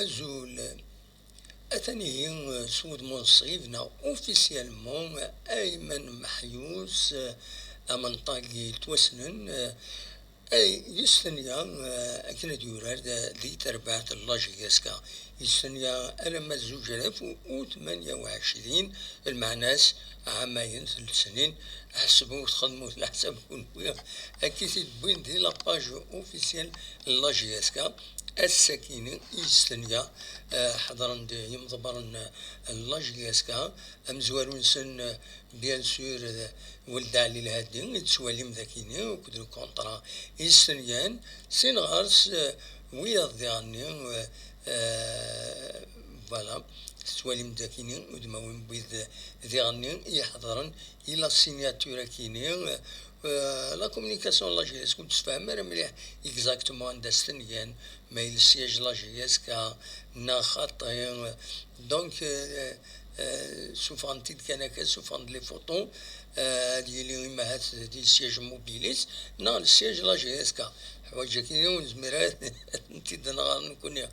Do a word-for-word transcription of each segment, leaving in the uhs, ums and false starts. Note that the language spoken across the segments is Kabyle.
Azul. Atan ihi s wudem unṣib neɣ officiellement Ayman Meḥyus, amenṭag yettwassnen, ay yestenya akken ad yurar di terbaɛt n la J S K. Yestenya alamma d zuǧ alaf u tmanya u ɛecrin, lmeɛna-s ɛamayen, tlata snin, ḥesbu txedmu leḥsab kunwi, akka i t-id-wwin di la page officielle n la J S K. Ass-akini i yestenya, eh, ḥeḍren-d yimḍebbren n la J S K, amezwaru-nsen, eh, bien sûr, eh, Weld Ɛli Lhadi, i tettwalim dakini, akked le contrat i yestenyan, sin ɣer-s, eh, wiyaḍ diɣenni, eh, eh, voilà, tettwalim dakini, udmawen n wid diɣenni i iḥeḍren i la signature akini, eh, la communication n la J S K ur d-tefham ara mliḥ exactement anda s-tengan, ma yella siège n la J S K neɣ xaṭi. Donc, eh, eh, sufɣen-t-id kan akka, sufɣen-d les photos, eh, ad yili imahat di siège Mobilis neɣ le siège n la J S K. Ḥwaǧ akini ur nezmir ara ad tent-id-nɣer nekkni.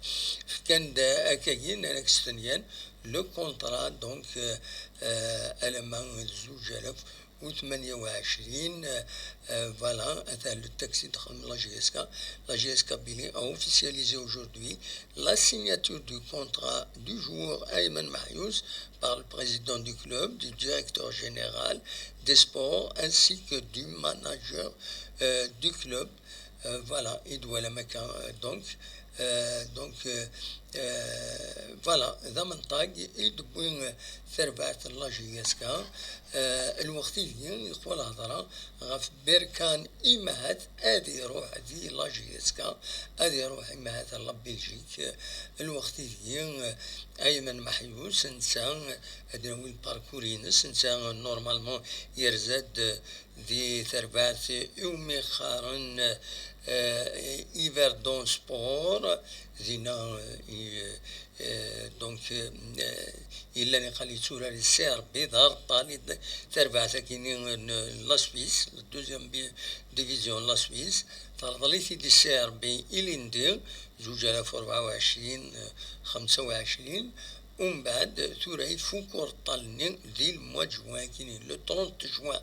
Fkan-d akkagi, nnan-ak s-tengan le contrat, donc, eh, eh, alamma d zuǧ alaf u tmanya u ɛecrin, euh, voilà, atan le texte i d-texdem la J S K. La J S K Kabylie a officialisé aujourd'hui la signature du contrat du joueur Ayman Meḥyus par le président du club, du directeur général des sports ainsi que du manager, euh, du club. Euh, voilà, i d-twalam akka, euh, donc, euh, donc, euh, euh, voilà, d amenṭag i d-tewwi, euh, terbaɛt n la J S K. Euh, lweqt-agi, yeqwa lhedra ɣef Berkan, imahat ad iruḥ di la J S K, ad iruḥ imahat ar la Belgique. Lweqt-agi, euh, Ayman Meḥyus, netta, euh, ad nawi le parcours-ines, netta, euh, normalement, yerza-d, euh, di terbaɛt iwumi qqaren, eh, Yverdon Sport, dinna, eh, i, eh, donc, eh, yellan iqqar yetturar di C R B, d areṭṭal i d-, terbaɛt akini n la Suisse, la deuxième bi-, division n la Suisse, terḍel-it-id i C R B ilindi, zuǧ alaf u rebɛa u ɛecrin, eh, xemsa u ɛecrin, Umbeɛd, tura ifuk ureṭṭal-nni di le mois de juin, kini, le trente juin.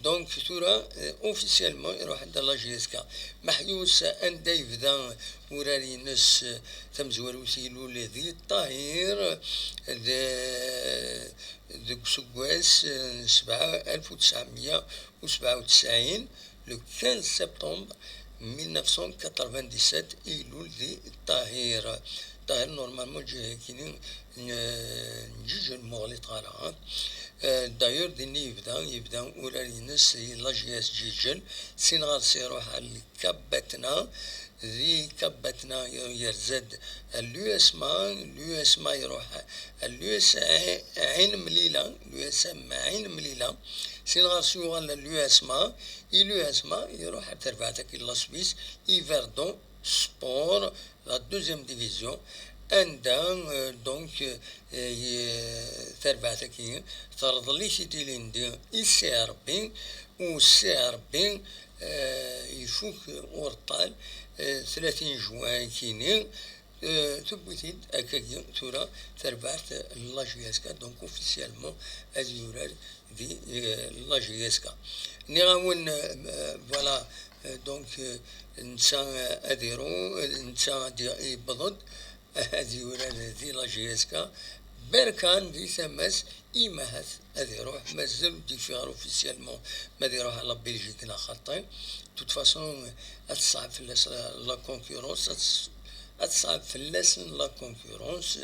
Donc, tura, euh, officiellement, iruḥ-d la J S K. Meḥyus, anda yebda urar-ines, euh, tamezwarut, ilul di Ṭṭahir, de, deg useggas, euh, n sebɛa, alef u tesɛemya u sebɛa u tesɛin, Le quinze septembre mille neuf cent quatre-vingt-dix-sept, ilul di Ṭṭahir. Ṭṭahir, normalement, ǧiha-kini n, n Ǧiǧel, ma ur ɣliṭeɣ ara, hein. Euh, d'ailleurs, dinni yebda, yebda urar-ines i la J S Ǧiǧel, sin ɣer-s iruḥ ar Lkabatna, di Kabatna yerza-d l'U S M A, l'U S M A iruḥ l'U S M Ɛin Mlila, l'U S M Ɛin Mlila, sin ɣer-s yuɣal l'U S M A, i l'U S M A iruḥ ar terbaɛt-agi n la Suisse, Yverdon Sport, la deuxième division, anda, euh, donc, euh, i, terbaɛt-agi terḍel-it-id ilindi i C R B, u C R B, euh, ifuk ureṭṭal, euh, tlatin juin kini, euh, tewwi-t-id akkagi tura terbaɛt n la J S K, donc officiellement ad yurar di, euh, la J S K. Nniɣ-awen, euh, voilà, euh, donc, euh, netta, euh, ad iru, euh, netta ad i-, yewweḍ-d, ad yurar di la J S K. Berkan di tama-s, imahat ad iruḥ, mazal ur d-yeffiɣ ara officiellement ma ad iruḥ ar la Belgique neɣ xaṭi. De toute façon, ad teṣɛeb fell-as la, la concurrence, ad tes-, ad teṣɛeb fell-asen la concurrence.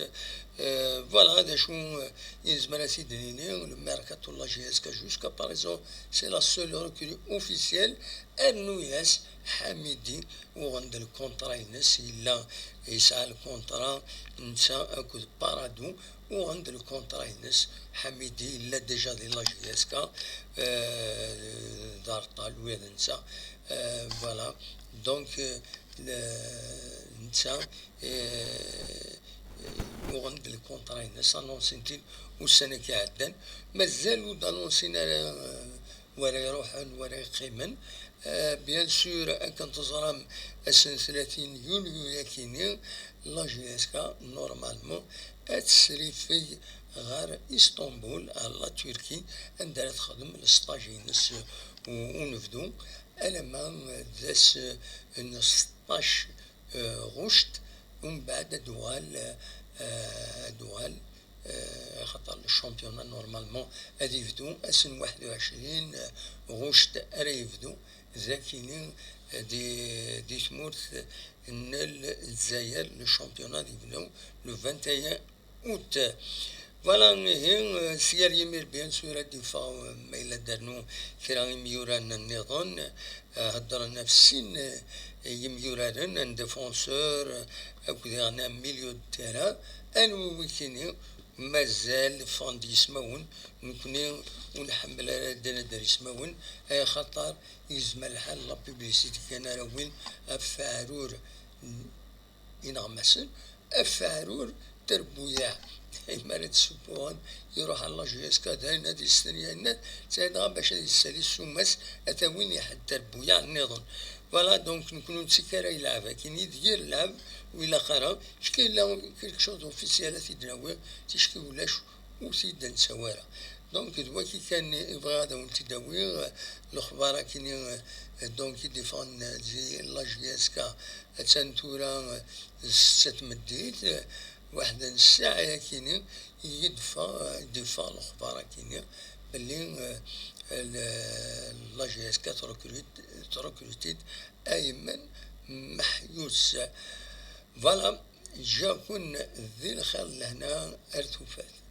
Euh, voilà, d acu, euh, i nezmer ad t-id-nini, le mercato n la J S K jusqu'à présent, c'est la seule recrue officielle. Rnu-yas Ḥamidi, uɣen-d lkunṭra-ines, yella yesɛa lkunṭra netta akked Parado, uɣen-d lkunṭra-ines. Ḥamidi yella déjà di la J S K, euh, d areṭṭal, ula d netta, euh, voilà. Donc, euh, le-, netta, euh, uɣen-d lkunṭra-ines, annoncin-t-id ussan-agi iɛeddan. Mazal ur d-annoncin ara, euh, wara iruḥen, wara yeqqimen. Bien sûr, akken teẓram, ass n tlatin yulyu-yakini, la J S K, normalement, ad tesrifeg ɣer Istanbul, ar la Turquie, anda ara texdem le stage-ines u-, unebdu, alamma d ass n seṭṭac, euh, ɣuct, umbeɛd ad d-tuɣal, euh, ad d-tuɣal, euh, axaṭer le championnat normalement ad yebdu ass n waḥed u ɛecrin ɣuct ara yebdu, d akini, euh, di, di tmurt n Lezzayer, le championnat ad yebdu le vingt et un août. Voilà, ihi, euh, si yal yimir, bien sûr, ad d-iffeɣ, euh, ma yella ad d-rnu kra imyuraren nniḍen, euh, heddren ɣef sin, euh, yimyuraren, un défenseur, euh, akked diɣen un milieu de terrain, anwi wikini mazal ffɣen-d yismawen, nekni ur nḥemmel ara ad d-nadder ismawen, ay axaṭer yezmer lḥal la publicité kan ara win ɣef Faɛrur ineɣmasen, ɣef Faɛrur Terbuyaɛ. Imi ara d-ssuffuɣen, iruḥ ɣer la J S K, d ayen ad yesten yanna, ttɛid dɣa bac ad yessali ssuma-s, ad t-awin i ḥedd Terbuyaɛ nniḍen. Voilà, donc, nekni ur nettak ara i lɛeb, akin i d yir lɛeb, ur ilaq ara, ticki yella quelque chose d'officiel ad t-id-nawi, ticki ulac, ur t-id-nettawi ara. Donc, d waki kan i bɣiɣ ad awen-t-id-awiɣ, lexbar akini, donc, i d-iffɣen di la J S K, attan tura, eh, setta tmeddit, eh, waḥda n ssaɛa yakini, i d-iffeɣ, eh, i d-iffeɣ lexbar akini, belli, eh, l-, la J S K trecrute-, trecrute-id Aymen Meḥyus. Voilà, ǧǧiɣ-ken di lxir d lehna ar tufat.